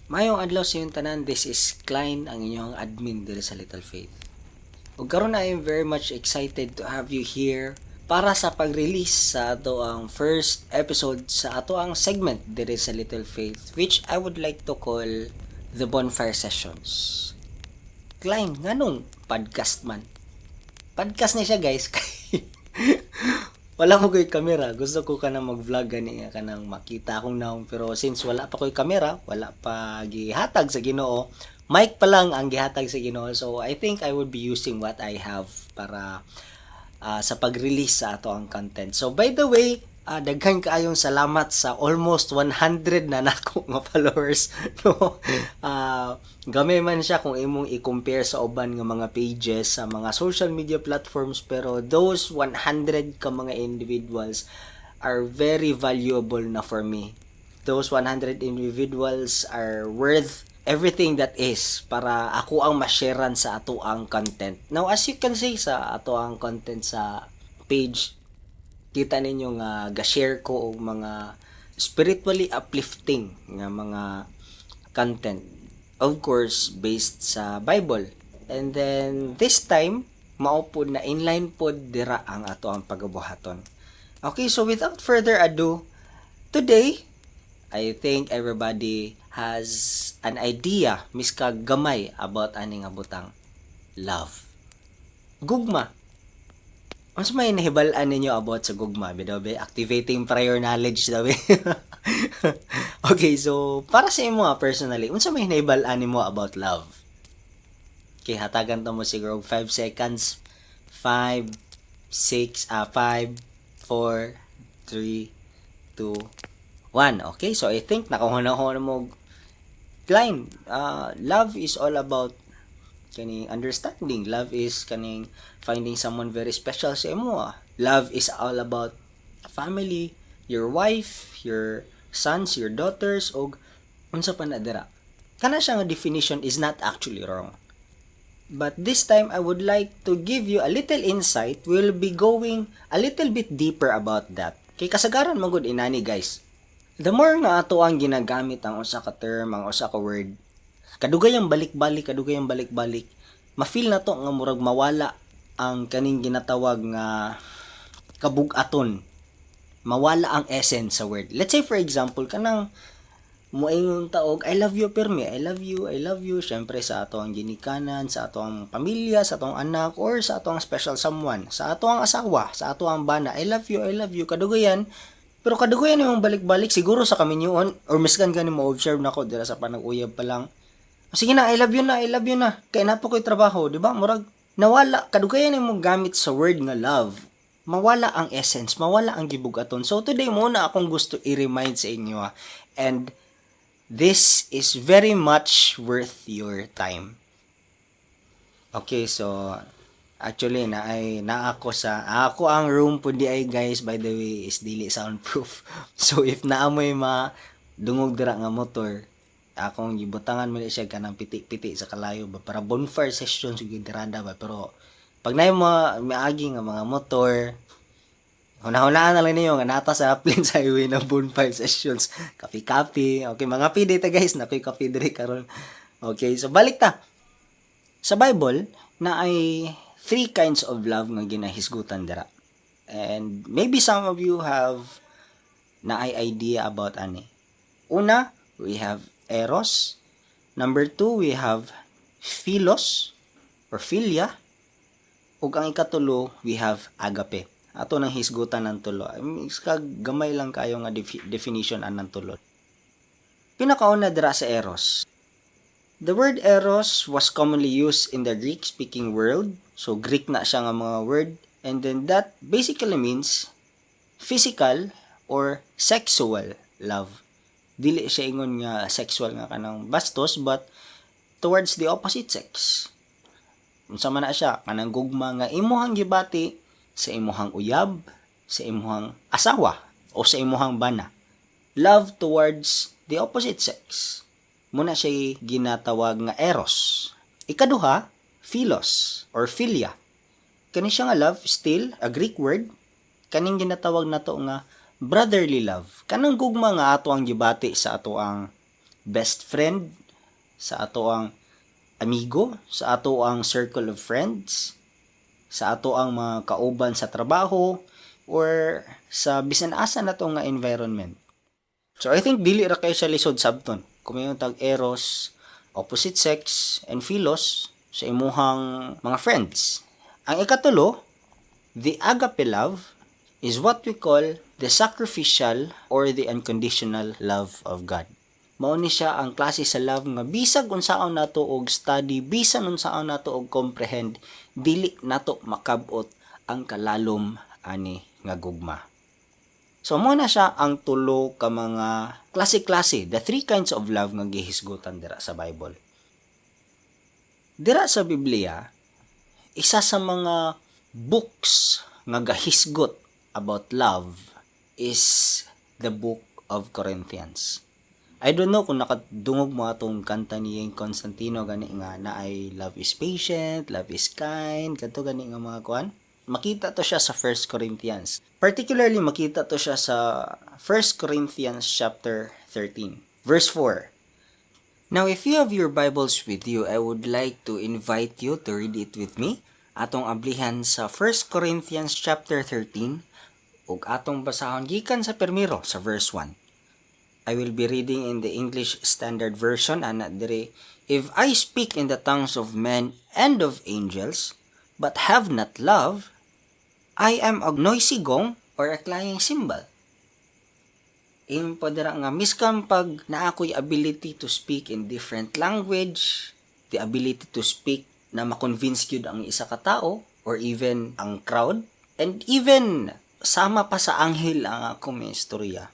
Maayong adlaw sa inyong tanan, this is Klein, ang inyong admin diri sa Little Faith. Ug karon, I am very much excited to have you here para sa pag-release sa ato ang first episode sa ato ang segment diri sa Little Faith, which I would like to call the Bonfire Sessions. Klein, nganong podcast man? Podcast ni siya, guys, kay wala man ko'y kamera. Gusto ko kanang mag-vlog gani nga kanang makita akong naong, pero since wala pa ko'y kamera, wala pa gihatag sa Ginoo, mic pa lang ang gihatag sa Ginoo. So I think I would be using what I have para sa pag-release sa ato ang content. So by the way, daghan kaayong salamat sa almost 100 na nako nga followers, no? Gamay man siya kung imong i-compare sa uban nga mga pages sa mga social media platforms, pero those 100 ka mga individuals are very valuable na for me. Those 100 individuals are worth everything that is para ako ang ma-sharean sa ato ang content. Now, as you can see sa ato ang content sa page, kita ninyo nga ga-share ko og mga spiritually uplifting nga mga content. Of course, based sa Bible. And then this time, mao pod na inline pod dira ang ato ang pagabuhaton. Okay, so without further ado, today I think everybody has an idea, miska gamay, about ani nga butang, love. Gugma. Unsa may nahibal-an ninyo about sa gugma? Bidaw be, activating prior knowledge daw be. Okay, so para sa imo personally, unsa may nahibal-an nimo about love? Okay, hatagan ta mo siguro 5 seconds. 5, 6, 5, 4, 3, 2, 1. Okay, so I think nakahuna-huna mo, Klein, love is all about kaning understanding. Love is kaning finding someone very special sa imo ah. Love is all about family, your wife, your sons, your daughters, og unsa pa na dira. Kana siya nga definition is not actually wrong. But this time, I would like to give you a little insight. We'll be going a little bit deeper about that. Kay kasagaran man gud inani, guys. The more nga ato ang ginagamit ang usa ka term, ang usa ka word, kadugayang balik-balik, kadugayang balik-balik, ma-feel na to nga murag mawala ang kaning ginatawag nga kabug-aton. Mawala ang essence sa word. Let's say, for example, kanang moingon ta og "I love you" permi, "I love you, I love you." Syempre sa ato ang ginikanan, sa ato ang pamilya, sa atong anak or sa ato ang special someone, sa ato ang asawa, sa ato ang bana, "I love you, I love you," kadugayan. Pero kadugayan yung balik-balik siguro sa kaminyoon or miskan gani mo observe nako dira sa panag-uyab pa lang. "Sige na, I love you na, I love you na. Kay naa pa ko'y trabaho," di ba? Murag nawala kadugayan mo gamit sa word nga love. Mawala ang essence, mawala ang gibugaton. So today muna akong gusto i-remind sa inyo ah. And this is very much worth your time. Okay, so actually na ay na ako sa ako ang room po di ay, guys, by the way, is dili soundproof. So if naa moy ma dungog dira nga motor, akong gibutangan mo siya kanang piti-piti sa kalayo ba para bonfire session sa tirada ba. Pero pag naay mo miagi nga mga motor, hunahunaan na lang ninyo nga naa ta sa Plains Highway na bonfire sessions. Kape-kape. Okay, mga pidi ta, guys, nakoy kape diri karon. Okay, so balik ta. Sa Bible, na ay three kinds of love nga ginahisgutan dira. And maybe some of you have na ay idea about ani. Una, we have eros. Number two, we have philos or philia. Ug ang ikatulo, we have agape. Ato nang hisgutan ng tulo. I mean, gamay lang kayo nga definition anang tulo. Pinakauna dira sa eros. The word eros was commonly used in the Greek-speaking world. So Greek na siya nga mga word. And then that basically means physical or sexual love. Dili siya ingon nga sexual nga kanang bastos, but towards the opposite sex. Unsa man na siya, kanang gugma nga imuhang gibati sa imuhang uyab, sa imuhang asawa o sa imuhang bana. Love towards the opposite sex. Mao na siya ginatawag nga eros. Ikaduha, philos or philia. Kani siya nga love, still a Greek word, kaning ginatawag nato nga brotherly love. Kanang gugma nga ato ang gibati sa ato ang best friend, Sa ato ang amigo, sa ato ang circle of friends, sa ato ang mga kauban sa trabaho, or sa bisan asa na to nga environment. So I think dili ra kay siya lisod sabton. Kung may tag eros, opposite sex, and philos sa imuhang mga friends. Ang ikatulo, the agape love is what we call the sacrificial or the unconditional love of God. Mao ni siya ang klase sa love nga bisag unsaon nato og study, bisan unsaon nato og comprehend, dili nato makab-ot ang kalalom ani nga gugma. So mo na siya ang tulo ka mga klase-klase, the three kinds of love nga gihisgutan dira sa Bible. Dira sa Biblia, isa sa mga books nga gahisgot about love is the Book of Corinthians. I don't know kung nakadungog mo atong kanta ni Yeng Constantino gani nga naay "Love is patient, love is kind," kadto gani nga mga kuan. Makita to siya sa 1 Corinthians. Particularly, makita to siya sa 1 Corinthians chapter 13, verse 4. Now, if you have your Bibles with you, I would like to invite you to read it with me. Atong ablihan sa 1 Corinthians chapter 13 ug atong basahon gikan sa permiro sa verse 1. I will be reading in the English Standard Version. Ana dire, "If I speak in the tongues of men and of angels, but have not love, I am a noisy gong or a clanging cymbal." Ingon pa dira nga miskan pag naa ko'y ability to speak in different language, the ability to speak na ma-convince gyud ang isa ka tao or even ang crowd, and even sama pa sa anghel ang akong may istorya,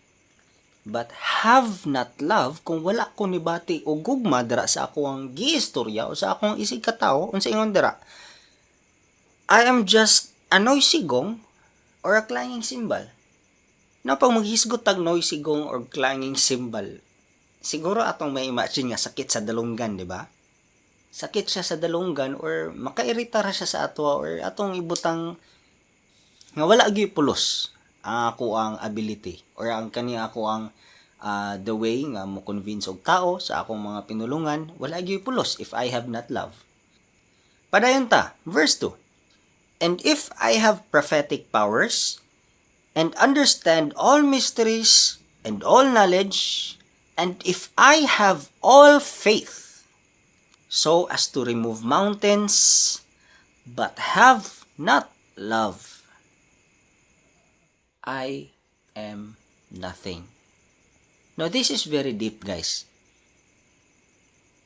but have not love, kung wala ko nibati og gugma dira sa ako ang giistorya o sa akong isig ka tawo, unsa ingon dira? I am just a noisy gong or a clanging cymbal. Na pag maghisgot tag noisy gong or clanging cymbal, siguro atong may imagine nga sakit sa dalunggan, di ba? Sakit siya sa dalunggan or makairita ra siya sa ato or atong ibutang nga wala gyud pulos ang ako ang ability or ang kani ako ang the way nga mo convince og tao sa akong mga pinulungan, wala gyud pulos if I have not love. Padayon ta, verse 2. "And if I have prophetic powers and understand all mysteries and all knowledge, and if I have all faith so as to remove mountains, but have not love, I am nothing." Now, this is very deep, guys.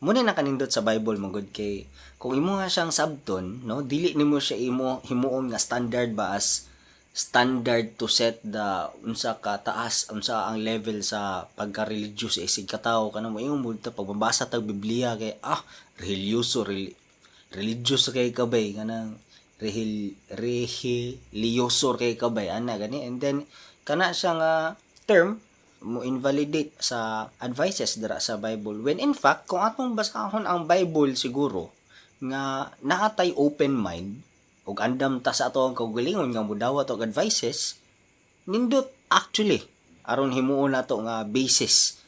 Mao na nakanindot sa Bible mo gud kay kung imo nga siyang sabton, no, dili nimo siya imo himuon nga standard ba, as standard to set the unsa ka taas, unsa ang level sa pagka-religious sa isig ka tawo. Kanang moingon mo dito pag mabasa tag Biblia kay religyoso, religious kay kabay, kanang rehelyoso kay kabay ana gani, and then kana siya nga term mo invalidate sa advices dira sa Bible, when in fact, kung atong basahon ang Bible, siguro nga naatay open mind ug andam ta sa ato ang kaugalingon nga mudawat og advices, nindot actually aron himuon nato nga basis.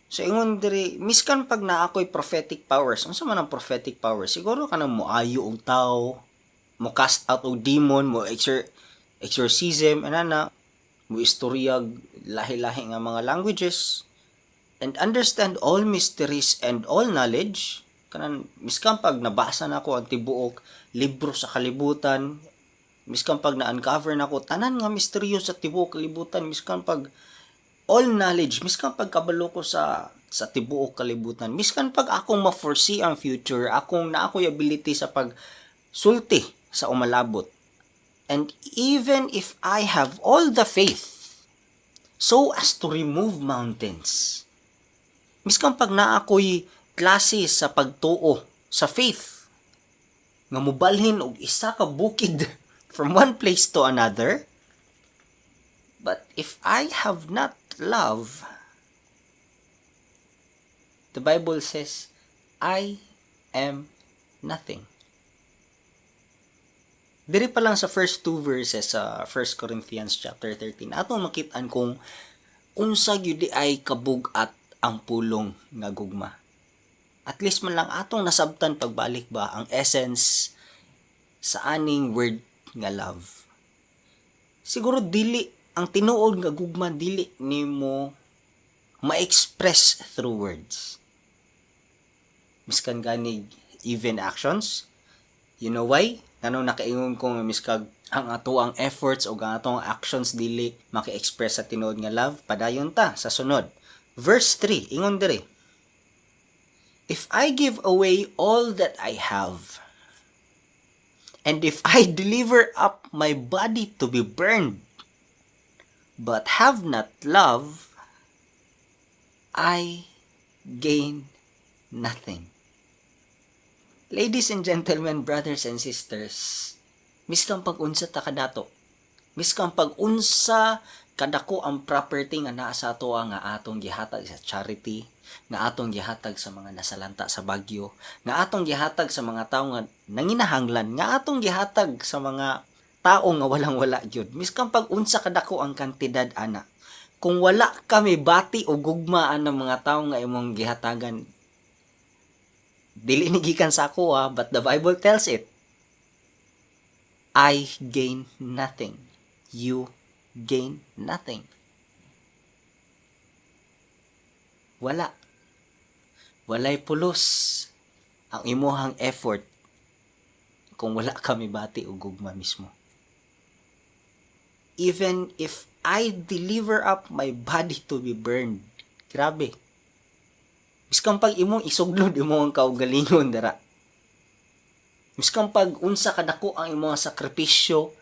So ingon diri, miskan pag naa ko'y prophetic powers. Unsa man ang prophetic powers? Siguro kanang moayo og tao, mo cast out og demon, mo exorcism anana, mo istoryag lahi-lahi nga mga languages and understand all mysteries and all knowledge, kanang miskan pag nabasa nako ang tibuok libro sa kalibutan, miskan pag na-uncover nako tanan nga misteryo sa tibuok kalibutan, miskan pag all knowledge, miskan pag kabalo ko sa tibuok kalibutan, miskan pag akong ma-foresee ang future, akong na ako'y ability sa pag sulti sa umalabot, and even if I have all the faith so as to remove mountains, miskan pag naa ako'y klase sa pagtuo sa faith nga mubalhin og isa ka bukid from one place to another, but if I have not love, the Bible says I am nothing. Diri pa lang sa first two verses sa 1 Corinthians chapter 13, atong makitaan kung unsa gyud ay kabug-at ang pulong nga gugma. At least man lang atong nasabtan pagbalik ba ang essence sa aning word nga love. Siguro dili ang tinuod nga gugma, dili nimo ma-express through words. Miskan ganig even actions. You know why? Ngano nakaingon ko nga miskag ang ato ang efforts o ang atong actions dili maki-express sa tinuod nga love? Padayon ta sa sunod. Verse 3, ingon diri: "If I give away all that I have, and if I deliver up my body to be burned, but have not love, I gain nothing." Ladies and gentlemen, brothers and sisters, miskan pag-unsa ta kadato, miskan pag-unsa kadako ang property nga naa sa atoa nga atong gihatag sa charity, nga atong gihatag sa mga nasalanta sa bagyo, nga atong gihatag sa mga tawo nga nanginahanglan, nga atong gihatag sa mga tao nga walang wala gyud. Miskan pag-unsa kadako ang kantidad ana, kung wala kami bati o gugma ang mga tawo nga imong gihatagan, dili ni gikan sa ako ah, but the Bible tells it, I gain nothing. You gain nothing. Wala. Walay pulos ang imuhang effort kung wala kami bati o gugma mismo. "Even if I deliver up my body to be burned." Grabe. Miskan pag imong isuglod imong kaugalingon dara. Miskan pag unsa kadako ang imong sakripisyo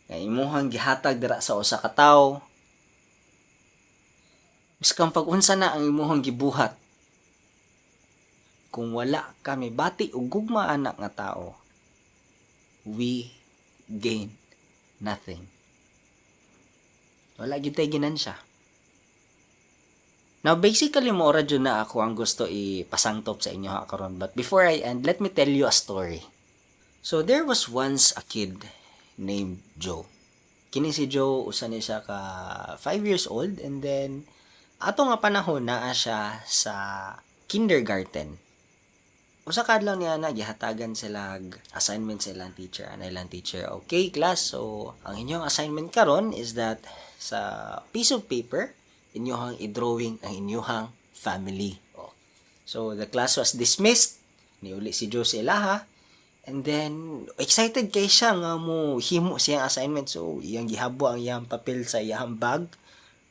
nga imuhang gihatag dira sa usa ka tawo. Miskan pag unsa na ang imuhang gibuhat, kung wala kami bati og gugma ana nga tao, we gain nothing. Wala gyud tay ginansya. Now, basically, mo ra jud na ako ang gusto ipasangtop sa inyo ha karon. But before I end, let me tell you a story. So, there was once a kid named Joe. Kini si Joe, usa ni siya ka 5 years old, and then ato nga panahon naa siya sa kindergarten. Usa ka adlaw niya na gihatagan sila assignment sa ilang teacher. Ana ilang teacher, "Okay class, so ang inyong assignment karon is that sa piece of paper, inyong i-drawing ang inyong family." Oh. So the class was dismissed. Niuli si Joe sa ilaha. And then, excited kay siya nga mo himo siyang assignment. So, iyang gihabo ang iyang papel sa iyang bag.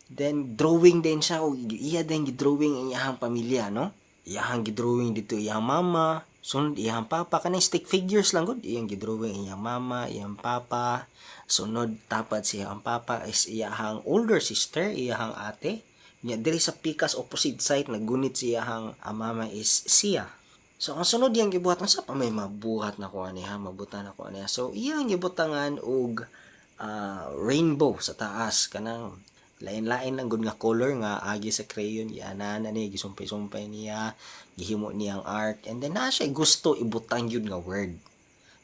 Then, drawing din siya. O, iya din gidrawing ang iyang pamilya, no? Iyang gidrawing dito iyang mama. Sunod, iyang papa. Kanang stick figures lang gud. Iyang gidrawing iyang mama, iyang papa. Sunod, tapad siya ang papa is iyang older sister, iyang ate. Nya diri sa pikas opposite side naggunit siya ang mama is siya. So ang sunod iyang gibuhat, unsa pa may mabuhat na ko ani ha, mabutan na ko ani. So iyang gibutangan og rainbow sa taas, kanang lain-lain lang gud nga color nga agi sa crayon, gianan ani, gisumpay-sumpay niya, gihimo niyang arc, and then na siya gusto ibutang yun nga word.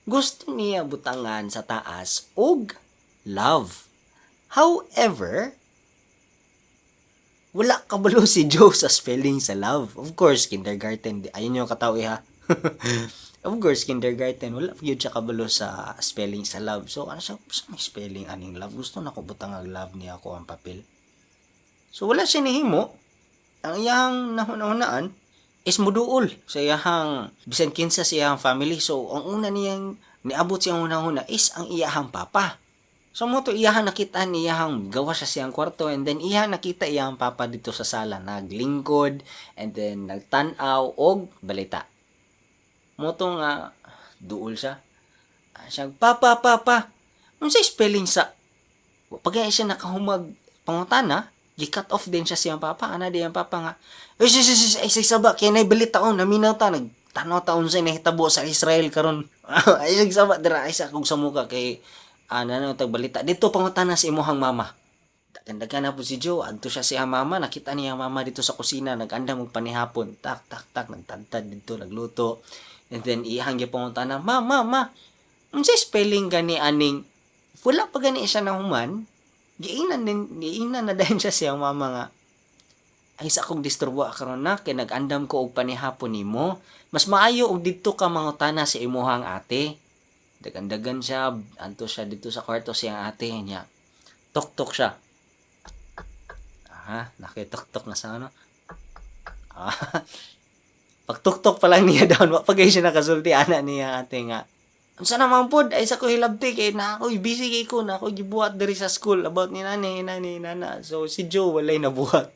Gusto niya butangan sa taas og love. However, wala kabalo si Joe sa spelling sa love. Of course, kindergarten. Ayun yung katao ha. Of course, kindergarten. Wala yun siya kabalo sa spelling sa love. So, ano siya, sa may spelling aning love? Gusto na ko butang ang love niya ako ang papel. So, wala siya nihimo. Ang iyang nahuna-hunaan is muduol sa iyang bisan kinsa sa iyang family. So, ang una niyang niabot siyang una-una is ang iyahang papa. So mo to iyahang nakita niyahang gawa siya siyang kwarto, and then iyahang nakita iyang papa dito sa sala naglingkod and then nagtan-aw og balita. Mo to nga duol siya. Ah, siya, "Papa, papa, unsa spelling sa?" Pag siya nakahumag pangutana, gi-cut off din siya siyang papa. Ana di ang papa nga, "Ay, ay, ay, ay, ay, saba, kaya na balita on, naminaw ta, nagtanaw ta unsay nahitabo sa Israel karon. Ay, saba, dira, ay, sa kung sa muka, kay, ano, ano, tag balita. Dito pangutana sa imuhang mama." Dagan na po si Joe, adto siya sa mama, nakita niya ang mama dito sa kusina, nag-andam og panihapon, tak, tak, tak, nagtadtad dito, nagluto. And then, iyahang gipangutana, "Ma, ma, ma, unsay spelling gani aning?" Wala pa gani siya nahuman, giingnan din, giingnan na dayon siya siyang mama nga, Ay sa akong disturbo karon na kay nag-andam ko og panihapon nimo. Mas maayo og didto ka mangutana sa imuhang ate. Dagan-dagan siya, anto siya didto sa kwarto siyang ate niya. Tok-tok siya. Ah, nakitok-tok na sa ano. Ah, pagtuktok pa lang niya down, wa pa gay siya nakasulti ana niya ate nga. Unsa naman pod ay sa ko hilabti kay na ako busy kay ko na ako gibuhat diri sa school about ni nani nani nana. So si Joe walay nabuhat.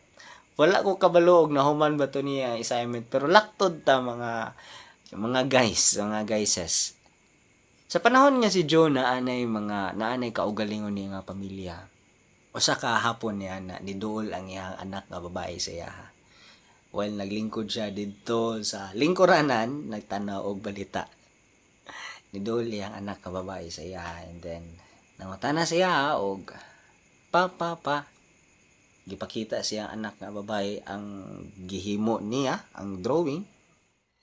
Wala ko kabalo og nahuman ba to niya assignment, pero laktod ta mga guys, mga guyses. Sa panahon nga si Joe na anay mga naanay kaugalingon niya nga pamilya. Usa ka hapon niya na niduol ang iyang anak nga babae sa iya. While naglingkod siya didto sa lingkuranan, nagtanaw og balita. Niduol iyang anak nga babae sa iya and then nangutana siya og, "Pa, pa, pa." Gipakita siyang anak nga babae ang gihimo niya, ang drawing.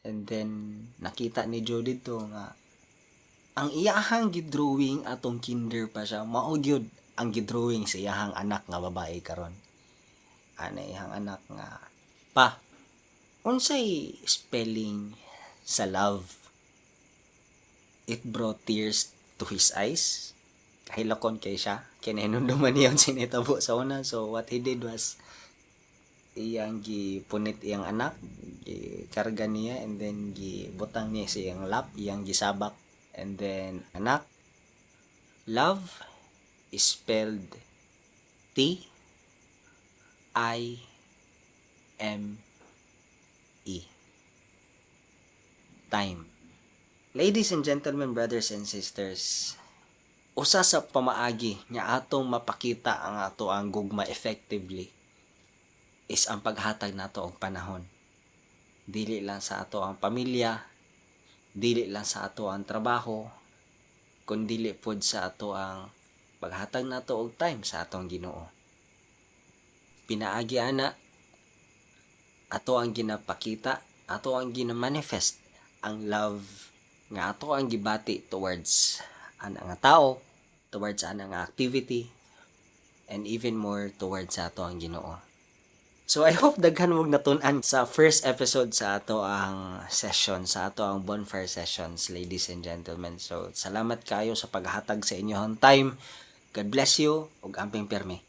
And then nakita ni Joe didto nga ang iyahang gidrawing atong kinder pa siya, mao gyud ang gidrawing sa iyahang anak nga babae karon. Ana iyang anak nga, "Pa, unsay spelling sa love?" It brought tears to his eyes. Kahilakon kay siya. Kinahinumduman niya ang sinitabo sa una. So what he did was, iyang gipunit iyang anak, gikarga niya, and then gibutang niya sa iyang lap, iyang gisabak. And then, "Anak, love is spelled TIME. Time." Ladies and gentlemen, brothers and sisters, usa sa pamaagi nga atong mapakita ang ato ang gugma effectively is ang paghatag nato og panahon. Dili lang sa ato ang pamilya, dili lang sa ato ang trabaho, kundili pod sa ato ang paghatag nato og time sa atong Ginoo. Pinaagi ana, ato ang ginapakita, ato ang ginamanifest ang love nga ato ang gibati towards ana nga tao, towards ana nga activity, and even more towards sa ato ang Ginoo. So I hope daghan mong natun-an sa first episode sa ato ang session, sa ato ang bonfire sessions, ladies and gentlemen. So salamat kayo sa paghatag sa inyong time. God bless you ug amping permi.